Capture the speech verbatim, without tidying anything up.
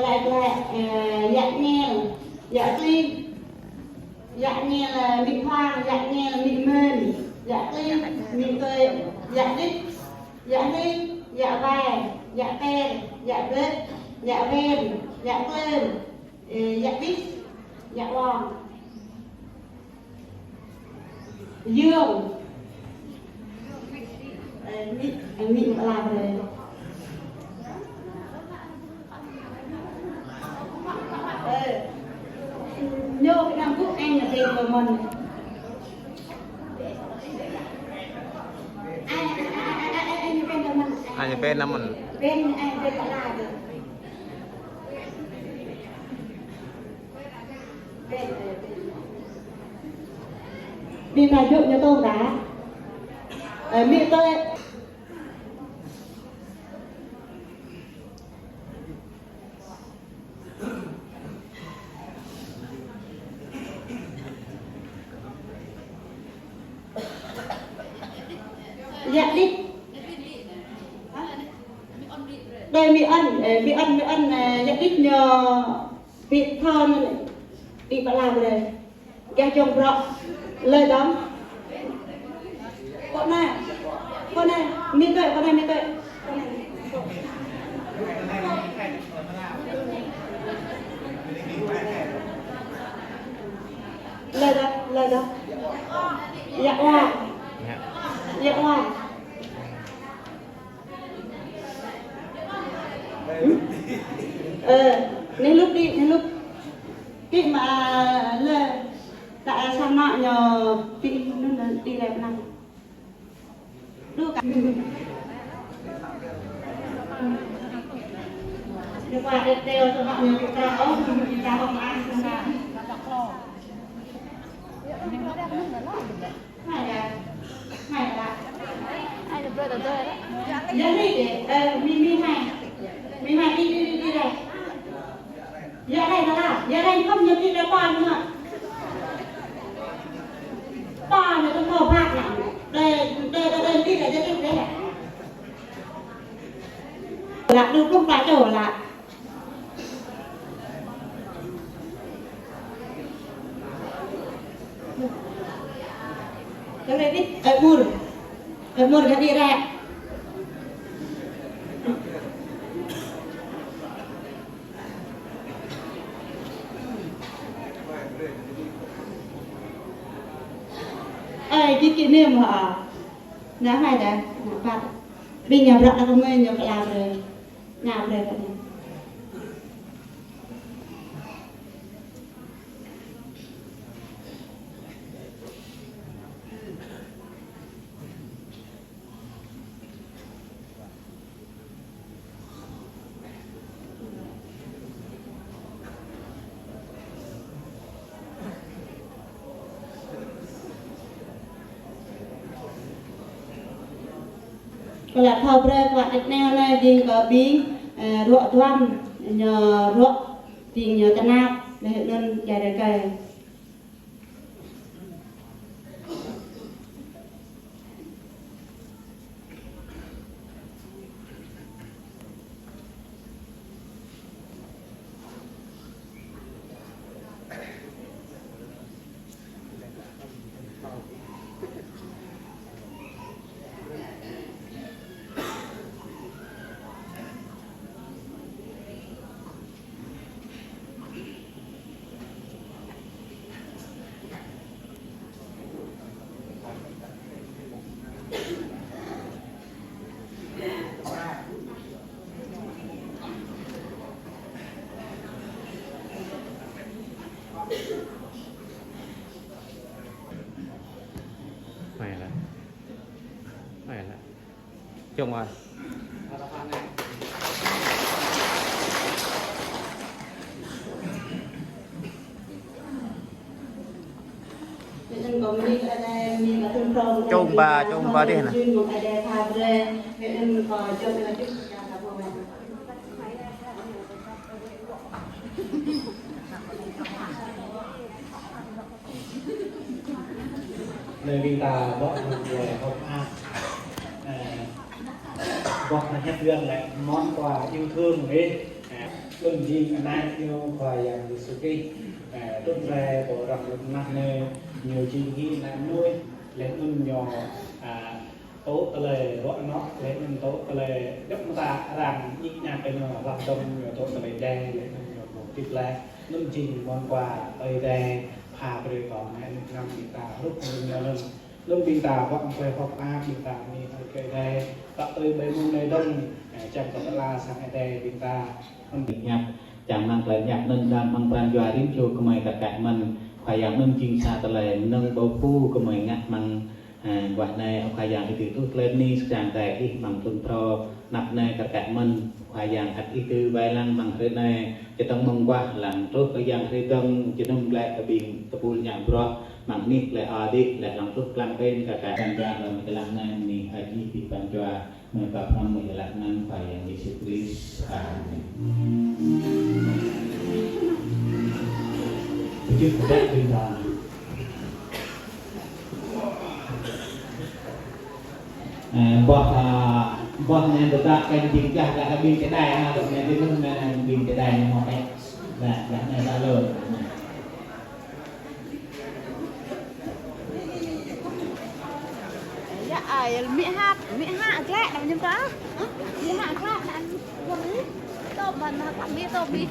Laĭ glaĭ, ơ, Yă Ñel, Yă Klin, Yă Ñel, ơ, amĭ Hoang, Yă Ñel, amĭ Mơn, Yă Klin, amĭ Tuê, Yă Đĭt, Yă Hli, Yă Wai, Yă Per, Yă Blơ̆, Yă Ven, Yă Klơn, ơ, Yă Đĭt, Yă Wong. Dương. Ơ, amĭ, ơ, amĭ pơala brơi. Ơ. Ñu kơ anăm gŭ, anh là Ben Ramon. Anh, anh, anh, anh, anh Ben Ramon. Anh Ben Ramon. Ben, anh Ben pơala brơi. Đi ta dụ như tôn cả. Ờ, mi tôi. Yă Đĭt. Đây mi ăn, ơ, mi ăn, mi ăn, ơ, Yă Đĭt ñu. Ƀĭ thâo anŭn, ƀĭ pơala brơi. Gah jŏng brŏ. Lơi dong. Kơ anai. Kơ anai. Mi tơi, kơ anai, mi tơi. Lơi dong, lơi dong. Yă Wong. Yă Wong. Ơ, neh lŭp đĭ, neh lŭp. Đĭ mă lĕ, ta sa mă ñu đĭ, anŭn đĭ lĕ pơnăng. Đu ka. Ñu pơala teo teo sa mă ñu kơ ta ôh, ñu kơ ta ôh mă. Yă Rai, ơ, mi, mi Rai. Mi Rai, đi, đi, đi, đi đây. Yă Rai, Rai, Rai, Rai, không nhập đi ra con nữa. Con nữa, không có bác lắm. Đây, đây, đây, đây, đi đây, đi đây. Là đu không phải chỗ là Tơlơi đĭ, ơ, mur. Ơ, mur gah đĭ ră. Ơ, kiki nem hă? Nă hai dah, nă pat. Ƀing ñu brăk đah kơmơi ñu pơala brơi. Nă brơi kơ ñu. Kơ lă thâo brơi kơ wă tĕk neo anai jing kơ ƀing, ơ, ruă duăm, ñu ruă, jing ñu tơnap, laih anŭn djai rơkơi. Hay lắm. Hay lắm. Chông ơi. Chông ba, chông ba dih nă. Nơi ƀing ta bŏ hăng djuai hŏk ah. Ơ, bŏ hăng hiăp riăng lĕ món quà yêu thương ấy. Ơ. Anŭn jing Ană Ñu Khua Yang Yêsu Krist, ơ, trŭn rai pơ rŏng lŏn tơnah anai, Ñu jing hĭ Ană mơnuih, laih anŭn Ñu, ơ, tŭ tơlơi ruă anŏ, laih anŭn tŭ tơlơi djŏp mơta arăng ñik ñak kơ Ñu, hlăm dơ̆ng Ñu tŭ tơlơi dai, laih anŭn Ñu pơhơdip glaĭ. Anŭn jing mơguah Ơi Adai pha brơi kơ anai, anŭn ƀing ta hrup hăng Ñu anŭn. Anŭn ƀing ta wơ̆t mơguah hơ̆k mơak, ƀing ta bơni kơ Ơi Adai, tơdah tui ƀơi mông anai dơ̆ng, ơ, čang kơ tơlơi sang Ơi Adai ƀing ta. Anŭn ƀing ñăp, čang mơ̆ng tơlơi ñăp anŭn đăm mơ̆ng pran jua rĭm čô gơmơi kar kaĭ mơ̆n, Khua Yang anŭn jing sa tơlơi mơnơ̆ng ƀâo pơpŭ gơmơi ngă mơ̆ng, ơ, guah anai, Khua Yang ih tŭ tơlơi bơni sang Ơi Adai ih mơ̆ng thŭn phrâo, anăp anai kar kaĭ mơ̆n, Khua Yang ăt ih tŭ wai lăng mơ̆ng hrơi anai, čơdơ̆ng mơguah lăng truh kơ yang hrơi dơ̆ng, jơnum glaĭ kơ ƀing tơpul ngă bruă, mơ̆ng anih glaĭ adih, glaĭ lăng truh klang ƀing kar kaĭ. Pran jua lăm kơ lăng anai, bơni hơơč ih ƀing pran jua, mơ̆ng pap hrŏm mơ̆ng hlăk anăn Khua Yang Yêsu Krist. Amen. Pơjing kơ ƀing ta. Ơ, boh, ơ, boh anai tơdah kơ ƀing čơđai, ơ, kơ ƀing čơđai, ơ, kơ ƀing čơđai anai mơ̆ kơ. Dah, dah anai dah lŏ. Ya, ai, mĭ hăt, mĭ hăt glaĭ, anăm ñăm ta. Hă? Mĭ hăt glaĭ, anăm ñăm ta. Tŏ ƀăn hăt, mĭ tŏ mĭ.